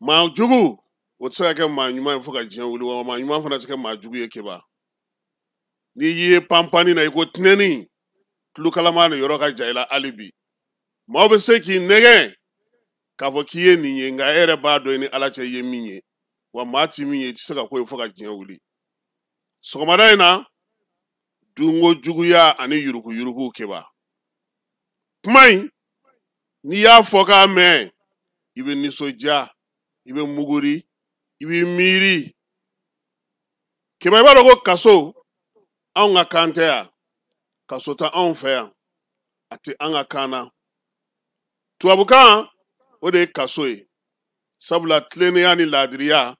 Maa jugu o tɛ se ka kɛ maa ɲuman ye fo ka diɲɛ wuli, wa maa ɲuman fana tɛ se ka kɛ maa jugu ye. Keba, n'i ye panpanni na i ko tinɛni tulukalama ni yɔrɔ ka jan i la hali bi, maaw bɛ se k'i nɛgɛn k'a fɔ k'i ye nin ye, nka e yɛrɛ b'a dɔn i ni Ala cɛ i ye min ye, wa maa ti min ye, i tɛ se ka k'o ye fo ka diɲɛ wuli. Sɔgɔmada in na, dunko juguya ani yuruguyurugu. Keba, kuma in n'i y'a fɔ k'a mɛn, i bɛ nisɔndiya, i bɛ muguri, i bɛ miiri. Keba, i b'a dɔn ko kaso anw ka kan tɛ yan, kaso tɛ anw fɛ yan, a tɛ an ka kan na. Tubabukan o de ye kaso ye, sabula tilennenya ni laadiriya,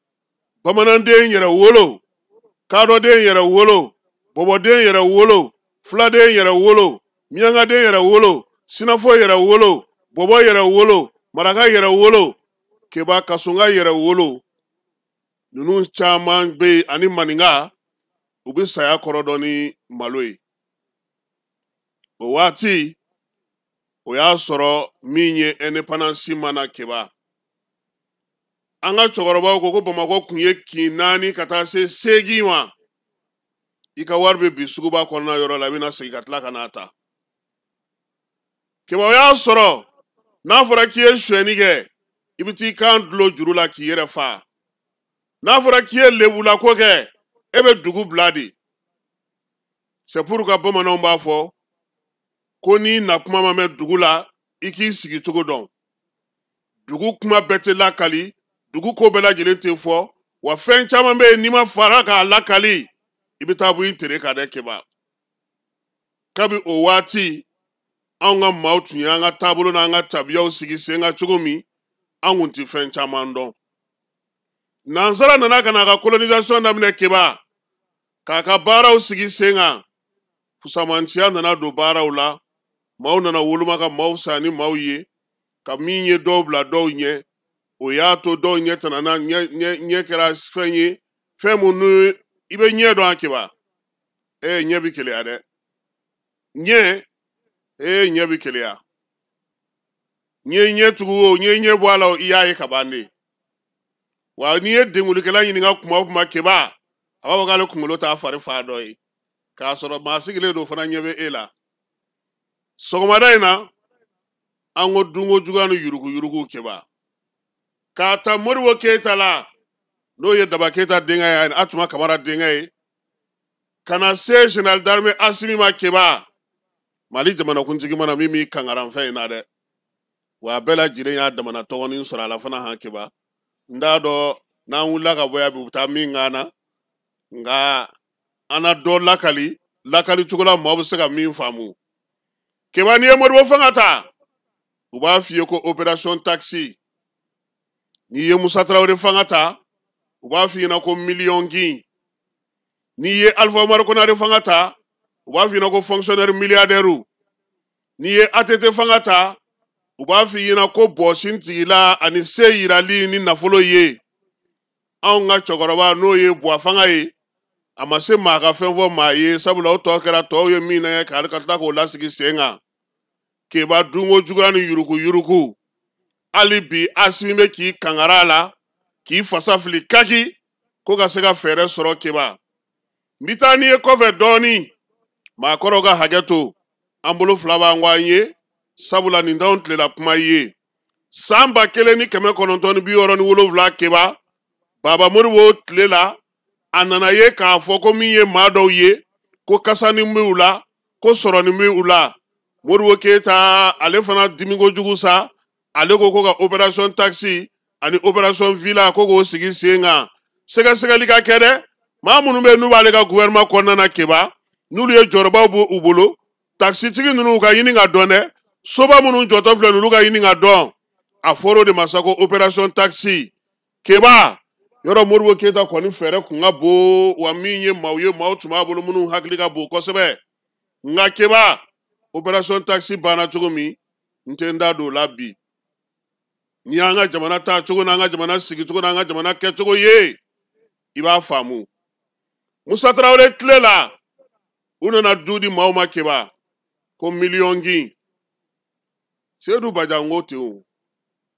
bamananden yɛrɛ wolo, kadɔden yɛrɛ wolo, bɔbɔden yɛrɛ wolo, fuladen yɛrɛ wolo, miyankaden yɛrɛ wolo, sinafɔ yɛrɛ wolo, bɔbɔ yɛrɛ wolo, maraka yɛrɛ wolo, Keba, kasonka yɛrɛ wolo, ninnu caman bɛ yen ani maninka, u bɛ saya kɔrɔ dɔn ni malo ye. O waati o y'a sɔrɔ min ye indépendance mana. Keba, an ka cɛkɔrɔbaw ko ko Bamakɔ tun ye kin 4 ka taa se 8 ma. I ka wari bɛ bin suguba kɔnɔna yɔrɔ la, i bɛna segin ka tila ka n'a ta. Keba, o y'a sɔrɔ n'a fɔra k'i ye sonyɛni kɛ, i bɛ t'i kan dulon juru la k'i yɛrɛ fa. N'a fɔra k'i ye lebulako kɛ, e bɛ dugu bila de. C'est pourquoi bamananw b'a fɔ ko n'i na kuma ma mɛn dugu la, i k'i sigi cogo dɔn. Dugu kuma bɛɛ tɛ lakali, dugu ko bɛɛ lajɛlen tɛ fɔ, wa fɛn caman bɛ yen, n'i ma fara k'a lakali, i bɛ taa bɔ i tere kan dɛ. Keba, kabi o waati, anw ka maaw tun ye an ka taabolo n'an ka tabiyaw sigi sen kan cogo min, an kun tɛ fɛn caman dɔn. Nansara nana ka na a ka colonisation daminɛ. Keba, k'a ka baaraw sigi sen kan, fusamantiya nana don baaraw la, maaw nana woloma ka maaw san ni maaw ye, ka min ye dɔw bila dɔw ɲɛ. O y'a to dɔw ɲɛ tɛnana, ɲɛ kɛra fɛn ye, fɛn mun ni i bɛ ɲɛ dɔn. A Keba, ee, ɲɛ bɛ keleya dɛ, ɲɛ, ee, ɲɛ bɛ keleya. N'i ye ɲɛ tugu o, n'i ye ɲɛ bɔ a la o, i y'a ye ka ban de. Wa n'i ye denkulikɛla ɲininka kuma o kuma, Keba, a b'a fɔ k'ale kunkolo t'a fari fa dɔ ye, k'a sɔrɔ maa sigilen don fana ɲɛ bɛ e la. Sɔgɔmada in na, an ko dunko juguya ni yuruguyurugu. Keba, k'a ta Modibo Keyita la, n'o ye Daba Keyita denkɛ ye ani Atuma Kamara denkɛ ye, ka na se général d'armée Asimi ma. Keba, Mali jamanakuntigi mana min b'i kankaranfɛn in na dɛ, wa a bɛɛ lajɛlen y'a damana tɔgɔnin sɔrɔ a la fana. Han, Keba, n t'a dɔn n'an wulila ka bɔ yan bi, u bɛ taa min k'an na, nka an na dɔ lakali lakali cogo la, maaw bɛ se ka min faamu. Keba, n'i ye Modibo fanga ta, u b'a f'i ye ko opération taxi. N'i ye Musa Tarawele fanga ta, u b'a f'i ɲɛna ko miliyɔn gin. N'i ye Alpha Umaru Konare fanga ta, u b'a f'i ɲɛna ko fonctionnaire milliardaire. N'i ye ATT fanga ta, u b'a f'i ɲɛna ko bɔsin tigila ani se yirali ni nafolo ye. Anw ka cɛkɔrɔba, n'o ye Buwa fanga ye, a ma se maa ka fɛn fɔ maa ye, sabula o tɔ kɛra tɔw ye min na k'a ka tila k'o lasigi sen kan. Keba, dunko juguya ni yuruku yuruku, hali bi Asimi bɛ k'i kangara a la, k'i fasa fili kaki ko ka se ka fɛɛrɛ sɔrɔ. Keba, n bɛ taa n'i ye kɔfɛ dɔɔnin, maakɔrɔw ka hakɛ to, an bolo fila b'an kɔ an ye, sabula nin t'anw tilela kuma ye. San 1967, Keba, Baba Modibo tile la, a nana ye k'a fɔ ko min ye maa dɔw ye ko kasani b'u la, ko sɔrɔni b'u la. Modibo Keyita, ale fana dimi kojugu sa, ale ko ko ka opération taxi ani opération villa, ko k'o sigi sen kan, sɛgɛsɛgɛli ka kɛ dɛ. Maa minnu bɛ yen n'u b'ale ka gouvernement kɔnɔna na, Keba, n'olu ye jɔyɔrɔbaw b'u bolo, taxitigi ninnu ka ɲini ka dɔn dɛ, soba minnu jɔtɔ filɛ, ninnu ka ɲini ka dɔn. A fɔra o de ma sa ko opération taxi. Keba, yɔrɔ Modibo Keyita kɔni fɛɛrɛ kun ka bon, wa min ye maaw ye, maaw tun b'a bolo minnu hakili ka bon kosɛbɛ. Nka Keba, opération taxi banna cogo min, n tɛ n da don o la bi. N'i y'an ka jamana taa cogo n'an ka jamana sigi cogo n'an ka jamana kɛcogo ye, i b'a faamu. Musa Tarawele tile la, u nana du di maaw ma. Keba, ko miliyɔn gin. Seyidu Bajango ten o.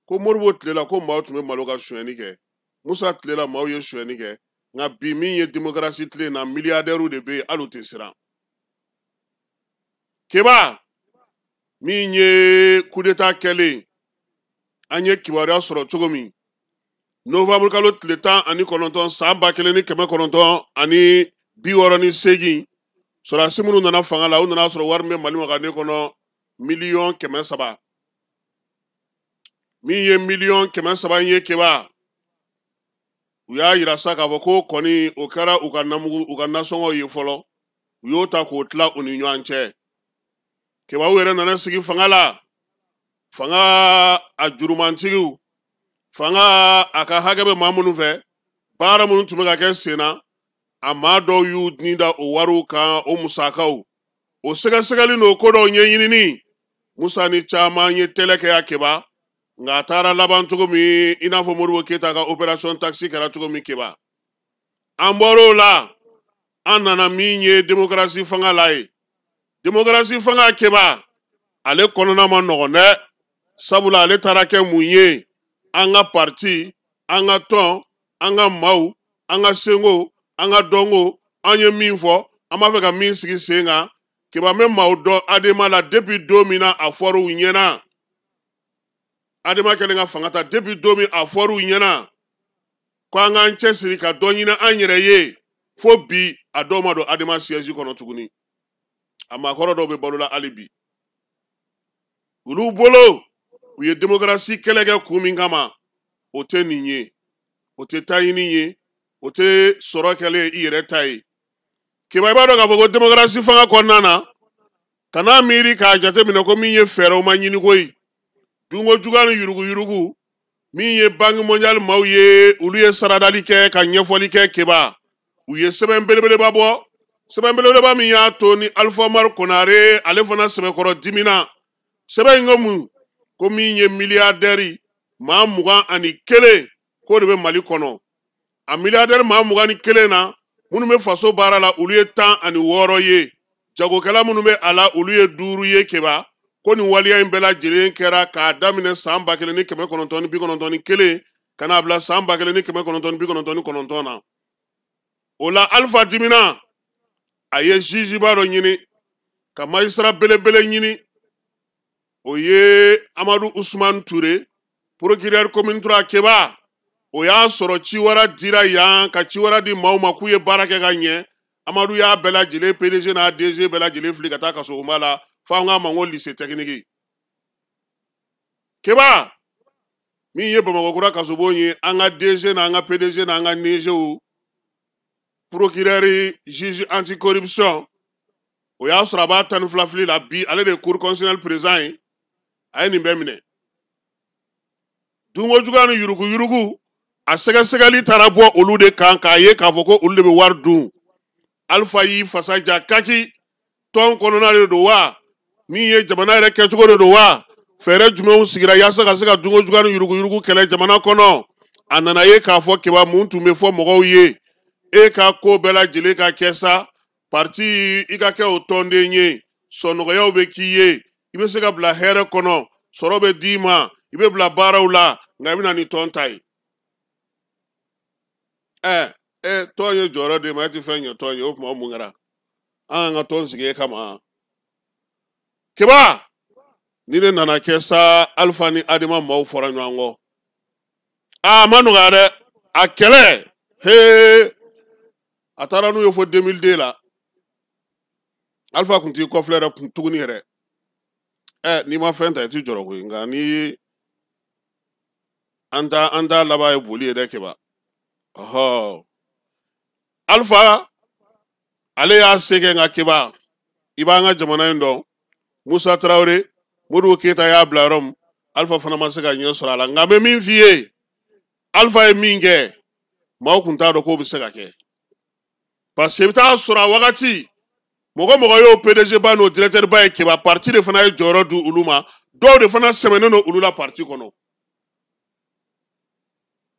Ko Modibo tile la, ko maaw tun bɛ malo ka sonyɛni kɛ. Musa tile la, maaw ye sonyɛni kɛ. Nka bi min ye demokarasi tile na, miliyardɛriw de bɛ yen, hali u tɛ siran. Keba, min ye kudeta kɛlen, an ye kibaruya sɔrɔ cogo min novembre kalo tile 19 san 1968, sɔrɔdasi minnu nana fanga la, u nana sɔrɔ wari min bɛ Mali magane kɔnɔ, 300 millions. Min ye 300 millions in ye, Keba, u y'a yira sa k'a fɔ ko kɔni o kɛra u ka namugu, u ka nasɔngɔw ye fɔlɔ. U y'o ta k'o tila u ni ɲɔgɔn cɛ. Keba, u yɛrɛ nana sigi fanga la. Fanga a jurumantigiw, fanga a ka hakɛ bɛ maa minnu fɛ, baara minnu tun bɛ ka kɛ sen na, a maa dɔw y'u ni da o wariw kan, o musakaw, o sɛgɛsɛgɛli n'o ko dɔw ɲɛɲinini. Musa ni caman ye tɛlɛ kɛ ya, Keba. Nka a taara laban cogo min, i n'a fɔ Modibo Keyita ka opération taxi kɛra cogo min, Keba, an bɔr'o la, an nana min ye démocratie fanga la ye. Démocratie fanga, Keba, ale kɔnɔna ma nɔgɔn dɛ. Sabula ale taara kɛ mun ye? An ka parti, an ka tɔn, an ka maaw, an ka senko, an ka dɔnko, an ye min fɔ, an b'a fɛ ka min sigi sen kan. Keba, n bɛ maaw dɔn ADEMA la, depuis don min na a fɔr'u ɲɛna, ADEMA kɛlen ka fanga ta, depuis don min a fɔr'u ɲɛna ko an k'an cɛsiri ka dɔ ɲini an yɛrɛ ye, fo bi a dɔw ma don ADEMA siège kɔnɔ tuguni. A maakɔrɔ dɔw bɛ balo la hali bi. Olu bolo, u ye démocratie kɛlɛ kɛ kun min kama, o tɛ nin ye, o tɛ taɲini ye, o tɛ sɔrɔ kɛlen i yɛrɛ ta ye. Keba, i b'a dɔn k'a fɔ ko démocratie fanga kɔnɔna na, kana miiri k'a jateminɛ ko min ye fɛɛrɛw ma ɲini koyi. Dunko juguya ni yuruguyurugu min ye Banque mondiale maaw ye, olu ye saradali kɛ ka ɲɛfɔli kɛ. Keba, u ye sɛbɛn belebeleba bɔ, sɛbɛn belebeleba min y'a to ni Alpha Umaru Konare, ale fana sɛbɛkɔrɔ dimina. Sɛbɛn in ko mun? Ko min ye miliyardɛri maa 21, k'o de bɛ Mali kɔnɔ. A miliyardɛri maa 21 na, minnu bɛ faso baara la, olu ye 16 ye. Jagokɛla minnu bɛ a la, olu ye duuru ye. Keba, ko nin waleya in bɛɛ lajɛlen kɛra k'a daminɛ san 1991 ka n'a bila san 1999 na. O la, Alifa dimina, a ye juge-ba dɔ ɲini, ka magistrat belebele ɲini, o ye Amadu Usumani Ture, procureur commune 3. Keba, o y'a sɔrɔ ciwara dira yan ka ciwara di maaw ma k'u ye baara kɛ ka ɲɛ. Amadu y'a bɛɛ lajɛlen, PDG n'a DG bɛɛ lajɛlen fili ka taa kasobonba la, fo an k'a ma ko lycée technique. Keba, min ye Bamakɔkura kasobon ye, an ka DG n'an ka PDG n'an ka NGw, procureur, juge anticorruption, o y'a sɔrɔ a b'a 12 fili la. Bi ale de ye cour constitutionnelle président ye. A ye nin bɛɛ minɛ. Dunko juguya ni yuruguyurugu, a sɛgɛsɛgɛli taara bɔ olu de kan, k'a ye k'a fɔ ko olu de bɛ wari dun. Alifa y'i fasa ja kaki. Tɔn kɔnɔna de don wa, min ye jamana yɛrɛ kɛcogo de don wa, fɛɛrɛ jumɛnw sigira yaasa ka se ka dunko juguya ni yuruguyurugu kɛlɛ jamana kɔnɔ? A nana ye k'a fɔ, Keba, mun tun bɛ fɔ mɔgɔw ye? E ka ko bɛɛ lajɛlen ka kɛ sa, parti, i ka kɛ o tɔnden ye, sɔnɔgɔyaw bɛ k'i ye, i bɛ se ka bila hɛrɛ kɔnɔ, sɔrɔ bɛ d'i ma, i bɛ bila baaraw la, nka i bɛ na ni tɔn ta ye. Ɛ ɛ, tɔn ye jɔyɔrɔ d'e ma, e tɛ fɛn ɲɛ tɔn ye. O tuma, mun kɛra? An ka tɔn sigi e kama. Keba, ni ne nana kɛ sa, Alifa ni ADEMA maaw fɔra ɲɔgɔn kɔ. Aa, ma nɔgɔya dɛ, a kɛlɛ hee, a taara n'u ye fo 2002 la. Alifa kun t'i kɔfilɛ yɛrɛ kun tuguni yɛrɛ. Ɛ, n'i ma fɛn ta, i t'i jɔrɔ koyi. Nka ni an ta laban ye boli ye dɛ. Keba, ɔhɔ, Alifa ale y'a se kɛ. Nka Keba, i b'an ka jamana in dɔn. Musa Tarawele, Modibo Keyita y'a bila yɔrɔ min, Alifa fana ma se ka ɲɛ sɔrɔ a la. Nka n bɛ min f'i ye, Alifa ye min kɛ, maaw kun t'a dɔn k'o bɛ se ka kɛ, parce que i bɛ taa sɔrɔ a wagati, mɔgɔ mɔgɔ y'o PDG ba n'o directeur ba ye, Keba, parti de fana ye jɔyɔrɔ di olu ma. Dɔw de fana sɛmɛnen don olu la parti kɔnɔ.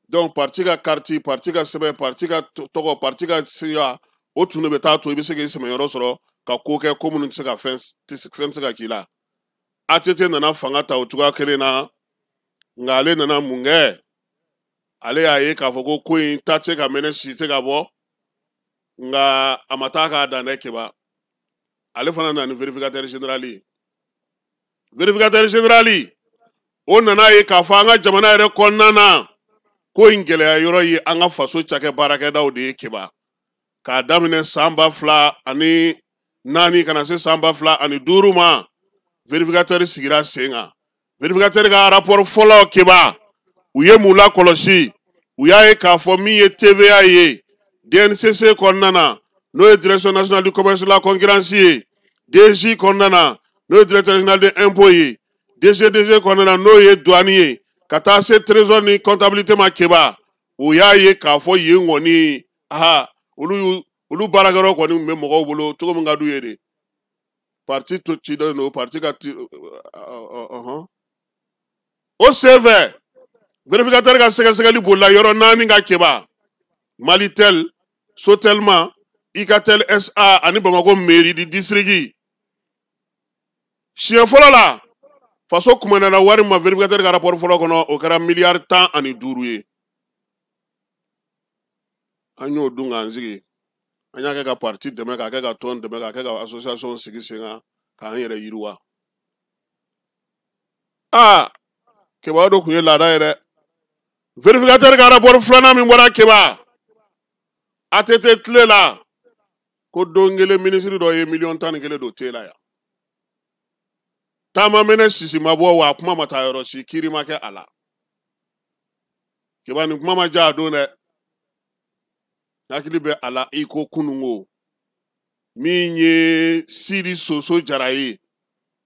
Donc parti ka carte, parti ka sɛbɛn, parti ka tɔgɔ, parti ka siya, o tun de bɛ taa to i bɛ se k'i sɛmɛyɔrɔ sɔrɔ ka ko kɛ, ko minnu tɛ se ka fɛn, fɛn tɛ se ka k'i la. ATT nana fanga ta o cogoya kelen na. Nka ale nana mun kɛ? Ale y'a ye k'a fɔ ko ko in ta tɛ ka mɛnɛ, si tɛ ka bɔ, nka a ma taa k'a dan dɛ. Keba, ale fana nana ni vérificateur général ye. Vérificateur général o nana ye k'a fɔ an ka jamana yɛrɛ kɔnɔna na, ko in gɛlɛya yɔrɔ ye an ka faso cakɛ baarakɛdaw de ye. Keba, k'a daminɛ san 2004 ka na se san 2005 ma, vérificateur sigira sen kan. Vérificateur ka rapport fɔlɔ, Keba, u ye mun lakɔlɔsi? U y'a ye k'a fɔ min ye TVA ye DNCC kɔnɔna na, n'o ye Direction nationale du commerce de la concurrence ye, DG kɔnɔna na, n'o ye Directeur général de impôt ye, DCDG kɔnɔna na, n'o ye douane ye, ka taa se trésor ni comptabilité ma. Keba, u y'a ye k'a fɔ yen kɔni, aha, olu baarakɛyɔrɔ kɔni tun bɛ mɔgɔw bolo cogo min ka d'u ye de. Parti to cilen don, parti ka ti ɔhɔn. O senfɛ, vérificateur ka sɛgɛsɛgɛli bolila yɔrɔ naani ka, Keba: Malitel, Sotelma, Ikatel SA ani Bamakɔ mairie du district. Siɲɛ fɔlɔ la, faso kumanana wari ma vérificateur ka rapport fɔlɔ kɔnɔ, o kɛra miliyari 15 ye. An y'o dun k'an sigi, an y'a kɛ ka parti dɛmɛ, k'a kɛ ka tɔn dɛmɛ, k'a kɛ ka association sigi sen kan, k'an yɛrɛ yiriwa. Aa, Keba, o de tun ye laada ye dɛ. Vérificateur ka rapport filanan min bɔra, Keba, ATT tile la, ko don kelen minisiri dɔ ye miliyɔn 11 don te la yan. Taama mɛnɛ sisi ma bɔ wa, a kuma ma taa yɔrɔ si, kiiri ma kɛ a la. Keba, nin kuma ma diya a don dɛ. Hakili bɛ a la i ko kununko min ye Sidi Soso Jara ye,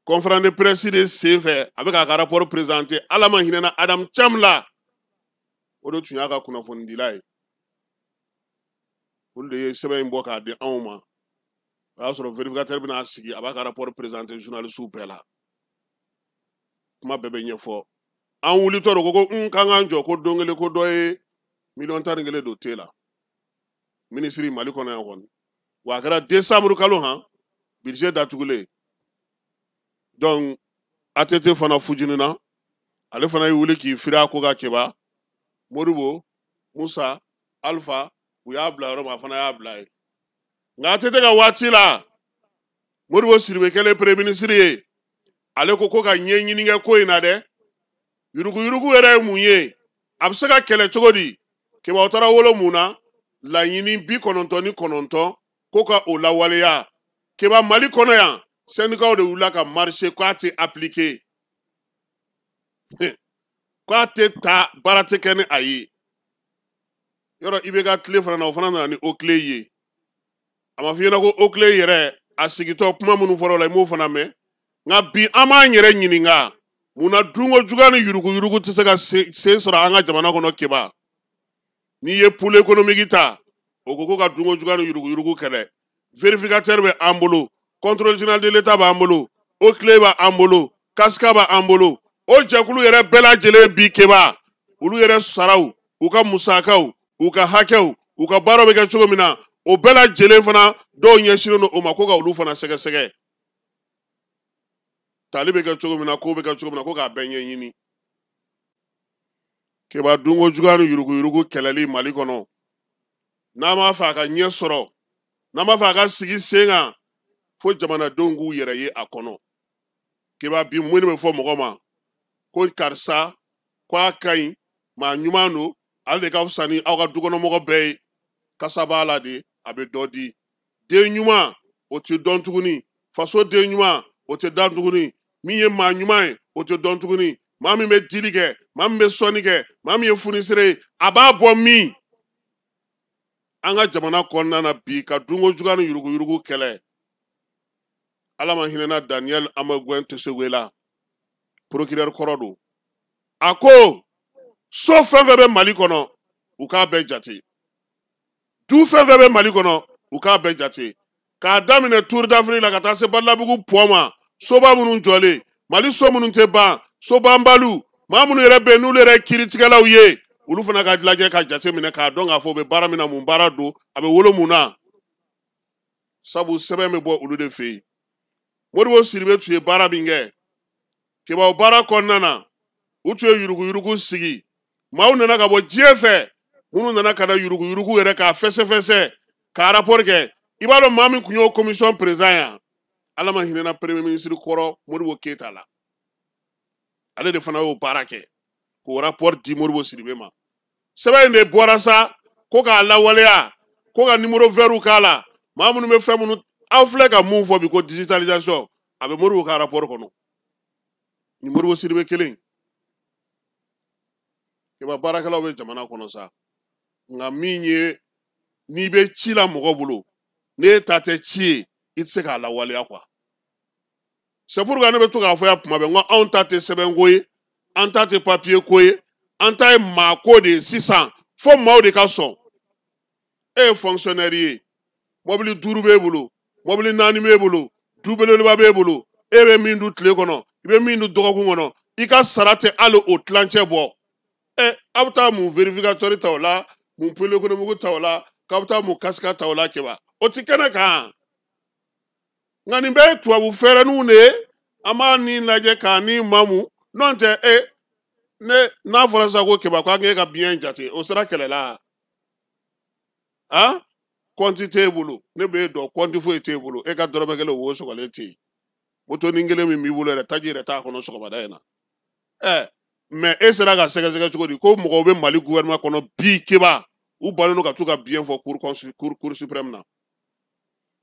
conférence de presse de sen fɛ, a bɛ k'a ka rapport présenter. Ala ma hinɛna Adam Cham la, o de tun y'a ka kunnafonidila ye. Olu de ye sɛbɛn in bɔ k'a di anw ma. O y'a sɔrɔ vérificateur bɛna sigi, a b'a ka rapport présenter journaliste bɛɛ la, kuma bɛɛ bɛ ɲɛfɔ. An wulitɔ don ko n k'an k'an jɔ ko don kelen ko dɔ ye miliyɔn 11 don te la, minisiri Mali kɔnɔ yan kɔni. Wa a kɛra décembre kalo han, budget datugulen. Donc ATT fana fujinina, ale fana y'i wuli k'i firi a ko ka. Keba, Modibo, Musa, Alpha, u y'a bila yɔrɔ min, a fana y'a bila yen. Nka ATT ka waati la, Modibo Sidibe kɛlen premier ministre ye, ale ko ko ka ɲɛɲini kɛ ko in na dɛ. Yuruguyurugu yɛrɛ ye mun ye? A bɛ se ka kɛlɛ cogo di? Keba, o taara wolo mun na? Laɲini 99 ko ka o lawaleya. Keba, Mali kɔnɔ yan, syndicats de wulila ka marcher k'a tɛ appliquer, k'a tɛ ta, baara tɛ kɛ ni a ye. Yɔrɔ i bɛ ka tile fana na, o fana nana ni OCLEI ye. A ma f'i ɲɛna ko OCLEI yɛrɛ a sigitɔ, kuma minnu fɔra o la, i m'o fana mɛn. Nka bi, an b'an yɛrɛ ɲininka munna dunko juguya ni yuruguyurugu tɛ se ka sen sɔrɔ an ka jamana kɔnɔ. Keba, n'i ye pôle économique ta, o ko ko ka dunko juguya ni yuruguyurugu kɛlɛ. Vérificateur bɛ an bolo, contrôle général de l'État b'an bolo, OCLEI b'an bolo, CASCA b'an bolo. O jɛkulu yɛrɛ bɛɛ lajɛlen bi, Keba, olu yɛrɛ saraw, u ka musakaw, u ka hakɛw, u ka baaraw bɛ kɛ cogo min na, o bɛɛ lajɛlen fana, dɔw ɲɛsinnen don o ma ko ka olu fana sɛgɛsɛgɛ. Tali bɛ kɛ cogo min na, ko bɛ kɛ cogo min na, ko k'a bɛɛ ɲɛɲini. Keba, dunko juguya ni yuruguyurugu kɛlɛli Mali kɔnɔ, n'an b'a fɛ a ka ɲɛ sɔrɔ, n'an b'a fɛ a ka sigi sen kan, fo jamanadenw k'u yɛrɛ ye a kɔnɔ. Keba, bi, mun de bɛ fɔ mɔgɔ ma ko karisa ko a ka ɲi, maa ɲuman don, ale de ka fisa ni aw ka dukɔnɔmɔgɔ bɛɛ ye? Kasa b'a la de, a bɛ dɔ di. Den ɲuman, o tɛ dɔn tuguni. Faso den ɲuman, o tɛ dan tuguni. Min ye maa ɲuman ye, o tɛ dɔn tuguni. Maa min bɛ dili kɛ, maa min bɛ sɔnni kɛ, maa min ye funisere ye, a b'a bɔ min? An ka jamana kɔnɔna na bi, ka dunko juguya ni yuruguyurugu kɛlɛ, Ala ma hinɛna Daniel Amagwen Tesegue la, procureur kɔrɔ don. A ko so fɛn fɛn bɛ Mali kɔnɔ, u k'a bɛɛ jate. Du fɛn fɛn bɛ Mali kɔnɔ, u k'a bɛɛ jate, k'a daminɛ Tour d'Afrique la ka taa se Badalabugu pont ma. Soba minnu jɔlen Mali, so minnu tɛ ban, so banbaliw, maa minnu yɛrɛ bɛ yen n'olu yɛrɛ ye kiiritigɛlaw ye, olu fana ka lajɛ ka jate minɛ k'a dɔn k'a fɔ u bɛ baara min na, mun baara don, a bɛ wolo mun na, sabu sɛbɛn bɛ bɔ olu de fɛ yen. Modibo Sidibe tun ye baara min kɛ, Keba, o baara kɔnɔna na, U tun ye yuruguyurugu sigi, maaw nana ka bɔ diɲɛ fɛ, minnu nana ka na yuruguyurugu yɛrɛ k'a fɛsɛfɛsɛ k'a rapport kɛ. I b'a dɔn maa min tun y'o commission président yan, Ala ma hinɛna premier ministre kɔrɔ Modibo Keyita la, ale de fana y'o baara kɛ k'o rapport di Modibo Sidibe ma. Sɛbɛn in de bɔra sa ko k'a lawaleya, ko ka numéro vert k'a la, maa minnu bɛ fɛn minnu aw filɛ ka mun fɔ bi ko digitalisation, a bɛ Modibo ka rapport kɔnɔ. Ni Modibo Sidibe kelen Keba, baarakɛlaw bɛ jamana kɔnɔ sa, nka min ye n'i bɛ ci la mɔgɔ bolo, n'e ta tɛ ci ye, i tɛ se k'a lawaleya quoi. C'est pourquoi ne bɛ to k'a fɔ yan tuma bɛɛ, n ko anw ta tɛ sɛbɛnko ye, an ta tɛ papier ko ye, an ta ye maako de ye. Sisan fo maaw de ka sɔn. E ye fonctionnaire ye, mɔbili 5 b'e bolo, mɔbili 4 b'e bolo, du belebeleba b'e bolo, e bɛ min dun tile kɔnɔ, i bɛ min dun dɔgɔkun kɔnɔ, i ka sara tɛ hali o tilancɛ bɔ. Ɛ, aw bɛ taa mun vérificateur ta o la, mun pôle économique ta o la, k'aw bɛ taa mun kasika ta o la? Keba, o ti kɛnɛ kan. Nka nin bɛɛ ye tubabu fɛɛrɛninw de ye, an b'a ni lajɛ k'a ni mamu. N'o tɛ, e ne n'a fɔra sisan ko Keba ko an k'e ka biɲɛ jate, o sera kɛlɛ la. Han, kɔnti t'e bolo, ne b'e dɔn, kɔnti foyi t'e bolo, e ka dɔrɔmɛ kelen wo sɔgɔlen tɛ yen, motonin kelen min b'i bolo yɛrɛ, taji yɛrɛ t'a kɔnɔ sɔgɔmada in na. Ɛ, mɛ e sera ka sɛgɛsɛgɛ cogo di ko mɔgɔw bɛ Mali gouvernement kɔnɔ bi, Keba, u bannen don ka t'u ka biens fɔ cour suprême na?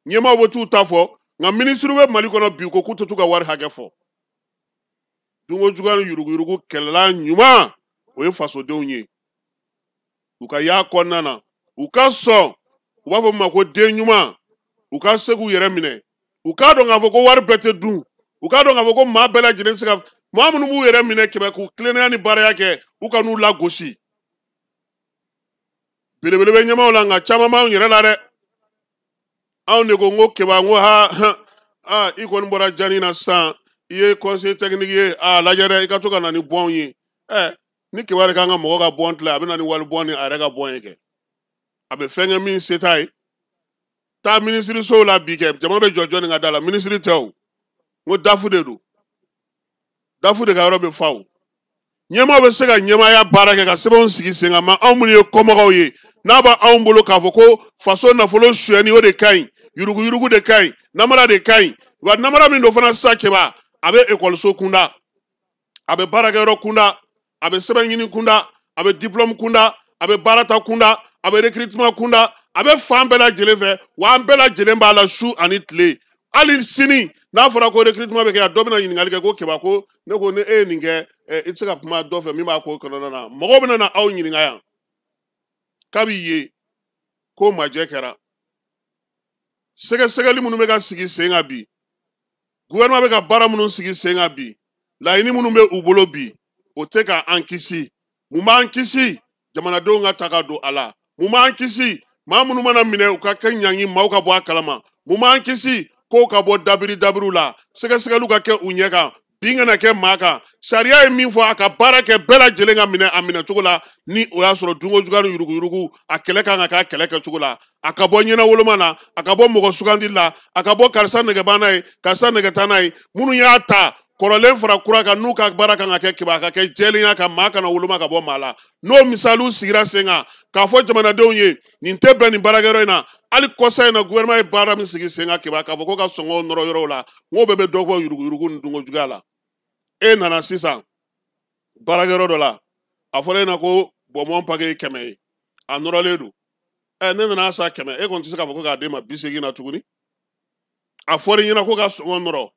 Ɲɛmaaw bɛ t'u ta fɔ, nka minisiriw bɛ Mali kɔnɔ bi ko k'u tɛ t'u ka wari hakɛ fɔ. Dunko juguya ni yuruguyurugu kɛlɛla ɲuman, o ye fasodenw ye, u ka y'a kɔnɔna na, u ka sɔn, u b'a fɔ min ma ko den ɲuman, u ka se k'u yɛrɛ minɛ, u k'a dɔn k'a fɔ ko wari bɛɛ tɛ dun, u k'a dɔn k'a fɔ ko maa bɛɛ lajɛlen tɛ se ka, maa minnu b'u yɛrɛ minɛ kɛmɛ k'u tilennenya ni baaraya kɛ, u ka n'u lagosi. Belebele bɛ ɲɛmaaw la, nka caman b'anw yɛrɛ la dɛ. Anw de ko n ko Keba, n ko ha ha, i kɔni bɔra jani na sisan, i ye conseiller technique ye, a lajɛ dɛ, i ka to ka na ni bɔnw ye. Ɛ, ni Keba de kan ka mɔgɔ ka bɔn tila, a bɛ na ni wali bɔn ni a yɛrɛ ka bɔn ye kɛ, a bɛ fɛn kɛ min se t'a ye. Taa minisirisow la bi kɛ, jama bɛ jɔ jɔnni ka da la? Minisiri tɛ o, n ko dafu de don, dafu de ka yɔrɔ bɛ fa o. Ɲɛmaaw bɛ se ka ɲɛmaaya baara kɛ ka sɛbɛnw sigi sen kan, ma anw minnu ye kɔmɔgɔw ye, n'a b'anw bolo k'a fɔ ko faso nafolo sonyɛni o de ka ɲi, yuruguyurugu de ka ɲi, namara de ka ɲi. Wa namara min don fana sisan Keba, a bɛ ekɔliso kunda, a bɛ baarakɛyɔrɔ kunda, a bɛ sɛbɛn ɲini kunda, a bɛ diplôme kunda, a bɛ baarata kunda, a bɛ recrutement kunda, a bɛ fan bɛɛ lajɛlen fɛ. Wa an bɛɛ lajɛlen b'a la su ani tile. Hali sini n'a fɔra ko recrutement bɛ kɛ yan, dɔ bɛna ɲininkali kɛ ko Keba, ko ne ko ni e ye nin kɛ, i tɛ se ka kuma dɔ fɛ min b'a ko kɔnɔna na. Mɔgɔw bɛna na aw ɲininka yan kabi ye ko majɛ kɛra. Sɛgɛsɛgɛli minnu bɛ ka sigi sen kan bi, gouvernement bɛ ka baara minnu sigi sen kan bi, laɲini minnu bɛ u bolo bi, o tɛ ka an kisi. Mun b'an kisi? Jamanadenw ka ta ka don a la. Mun b'an kisi? Maa minnu mana minɛ, u ka kɛ ɲangi, maaw ka bɔ a kalama. Mun b'an kisi? Kow ka bɔ dabiri dabiriw la, sɛgɛsɛgɛliw ka kɛ u ɲɛ kan, bin kana kɛ maa kan. Sariya ye min fɔ, a ka baara kɛ, bɛɛ lajɛlen ka minɛ a minɛ cogo la. Ni o y'a sɔrɔ dunko juguya ni yuruguyurugu, a kɛlɛ kan ka kɛ a kɛlɛ kɛcogo la, a ka bɔ ɲɛnawoloma na, a ka bɔ mɔgɔ sugandi la, a ka bɔ karisa nɛgɛ b'an ye, karisa nɛgɛ t'an ye. Minnu y'a ta kɔrɔlen fara kura kan, n'u ka baara kan ka kɛ Keba, a ka kɛ jɛlenya kan, maa kana woloma ka bɔ maa la. N'o misaliw sigira sen kan k'a fɔ jamanadenw ye nin tɛ bɛn nin baarakɛyɔrɔ in na. Hali kɔsa in na, gouvernement ye baara min sigi sen kan Keba, k'a fɔ ko ka sɔngɔw nɔrɔ yɔrɔw la, n k'o bɛɛ bɛ dɔ bɔ yuruguyurugu ni dunko juguya la. E nana sisan baarakɛyɔrɔ dɔ la, a fɔra e na ko bɔnbɔn pake ye 100 ye, a nɔrɔlen don. Ɛ, ne nana sa 100, e kɔni tɛ se k'a fɔ ko k'a d'e ma 80 na tuguni. A fɔra i ɲɛna ko ka sɔngɔ nɔrɔ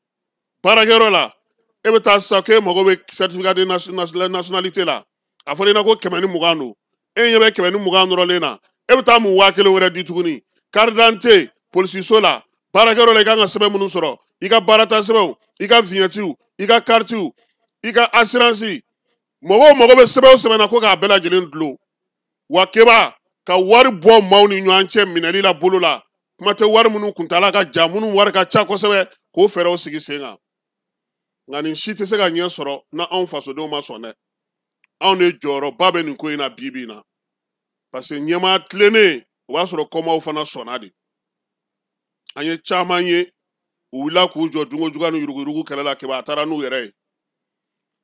baarakɛyɔrɔ la, e bɛ taa sisan k'e mago bɛ certificat de nationalité la, a fɔra i ɲɛna ko 120 don, e ɲɛ bɛ 120 nɔrɔlen na, e bɛ taa mun 1000 wɛrɛ di tuguni? Carte d'identité, polisiso la, baarakɛyɔrɔ la, i kan ka sɛbɛn minnu sɔrɔ, i ka baarata sɛbɛnw, i ka vignettew, i ka cartew, i ka assurance, mɔgɔw mago bɛ sɛbɛn o sɛbɛn na ko k'a bɛɛ lajɛlen dulon. Wa Keba, ka wari bɔ maaw ni ɲɔgɔn cɛ minɛli la bolo la, kuma tɛ wari minnu kuntaala ka jan, minnu wari ka ca kosɛbɛ, k'o fɛɛrɛw sigi sen kan. Nka nin si tɛ se ka ɲɛ sɔrɔ na anw fasodenw ma sɔn dɛ. Anw de jɔyɔrɔba bɛ nin ko in na bi bi in na, parce que ɲɛmaa tilennen, o b'a sɔrɔ kɔmaw fana sɔnna de. An ye caman ye, u wulila k'u jɔ dunko juguya ni yuruguyurugu kɛlɛ la Keba, a taara n'u yɛrɛ ye.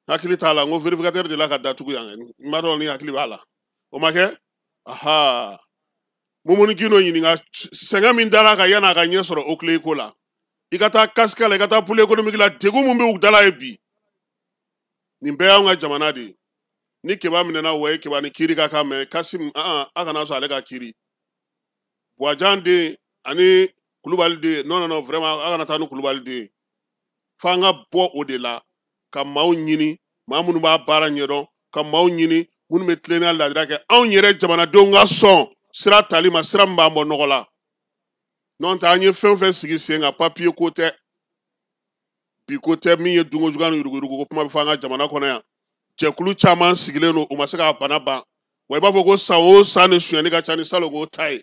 Hakili t'a la, n ko vérificateur de la ka datugu yan, n m'a dɔn ni hakili b'a la, o ma kɛ. Aha, Mumuni Gindo ɲininka sɛgɛn min dara a kan yan'a ka ɲɛ sɔrɔ OCLEI ko la. I ka taa Kasika la, i ka taa pôle économique la, degun mun bɛ u dala ye bi. Nin bɛɛ y'anw ka jamana de ye. Ni Keba minɛna, wa Keba ni kiiri ka kan, mɛ Kasim, an a kana sɔn ale ka kiiri. Buwajan den ani Kulubali den, non, non, non, vraiment, a kana taa ni Kulubali den. F'an ka bɔ o de la ka maaw ɲini, maa minnu b'a baara ɲɛdɔn, ka maaw ɲini minnu bɛ tilennenya laadira kɛ. Anw yɛrɛ jamanadenw ka sɔn sira tali ma, sira min b'an bɔ nɔgɔ la. N'o tɛ, an ye fɛn fɛn sigi sen kan, papiye ko tɛ, bi ko tɛ. Min ye dunkojuguya ni yuruguyurugu ko kuma bɛ fɔ an ka jamana kɔnɔ yan, jɛkulu caman sigilen don, u ma se k'a bana ban. Wa i b'a fɔ ko san o san ni sonyɛni ka ca ni salonko ta ye.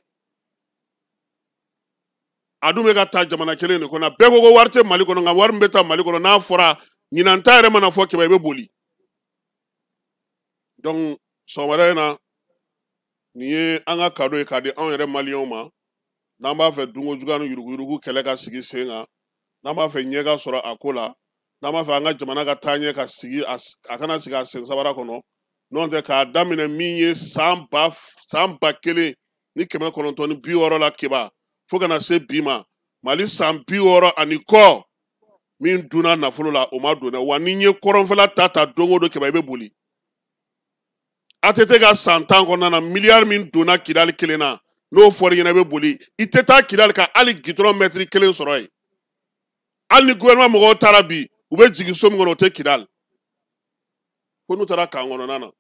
A dun bɛ ka taa jamana kelen de kɔnɔ. Bɛɛ ko ko wari tɛ Mali kɔnɔ, nka wari min bɛ taa Mali kɔnɔ, n'a fɔra ɲinan ta yɛrɛ mana fɔ, Keba, i bɛ boli. Donc sɔgɔmada in na, nin ye an ka cadeau ye k'a di anw yɛrɛ maliyɛnw ma. N'an b'a fɛ dunkojuguya ni yuruguyurugu kɛlɛ ka sigi sen kan, n'an b'a fɛ ɲɛ ka sɔrɔ a ko la, n'an b'a fɛ an ka jamana ka taa ɲɛ, ka sigi a kana sigi a sen sabara kɔnɔ. N'o tɛ, k'a daminɛ min ye san 1960 la, Keba, fo ka na se bi ma, Mali san 60 ani kɔ min dunna nafolo la, o ma don dɛ. Wa ni n ye kɔrɔnfɛla ta ta don o don, Keba, i bɛ boli. ATT ka san 10 kɔnɔna na, miliyari min donna Kidali kelen na, n'o fɔra i ɲɛna, i bɛ boli. I tɛ taa Kidali ka hali gidɔrɔn mɛtiri kelen sɔrɔ yen. Hali ni gouvernement mɔgɔw taara bi, u bɛ jigin so min kɔnɔ, o tɛ Kidali. Ko n'u taara kan kɔnɔna na,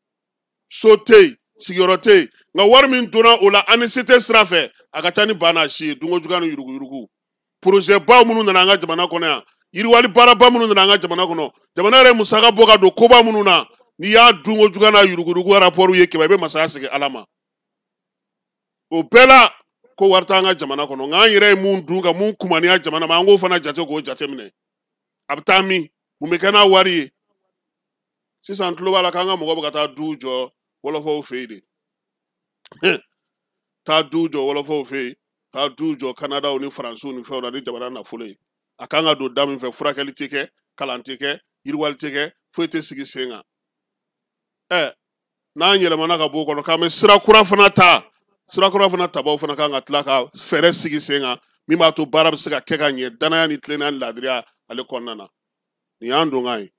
so tɛ yen, sigiyɔrɔ tɛ yen. Nka wari min donna o la ANCT sira fɛ, a ka ca ni ba n'a si ye. Dunkojuguya ni yuruguyurugu projet baw minnu nana an ka jamana kɔnɔ yan, yiriwali baaraba minnu nana an ka jamana kɔnɔ, jamana yɛrɛ musaka bɔ ka don koba minnu na, n'i y'a dunkojuguya n'a yuruguyurugu rapport ye, Keba, i bɛ masaya segin Ala ma. O bɛɛ la, ko wari t'an ka jamana kɔnɔ, nka an yɛrɛ ye mun dun ka mun kumaniya jamana ma, an k'o fana jate, k'o jate minɛ. A bɛ taa min, mun bɛ kɛ n'a wari ye? Sisan tulo b'a la k'an ka mɔgɔ bɛ ka taa du jɔ wɔlɔfɔw fɛ yen de. Taa du jɔ wɔlɔfɔw fɛ yen, taa du jɔ Kanadaw ni Faransiw ni fɛnw na ni jamana nafolo ye. A kan ka don da min fɛ, furakɛli tɛ kɛ, kalan tɛ kɛ, yiriwali tɛ kɛ, foyi tɛ sigi sen kan. N'an yɛlɛmana ka bɔ o kɔnɔ k'an bɛ sira kura fana ta, sira kura fana tabaw fana kan ka tila ka fɛɛrɛ sigi sen kan min b'a to baara bɛ se ka kɛ ka ɲɛ, danaya ni tilennenya ni laadiriya ale kɔnɔna na. Nin y'an donkan ye.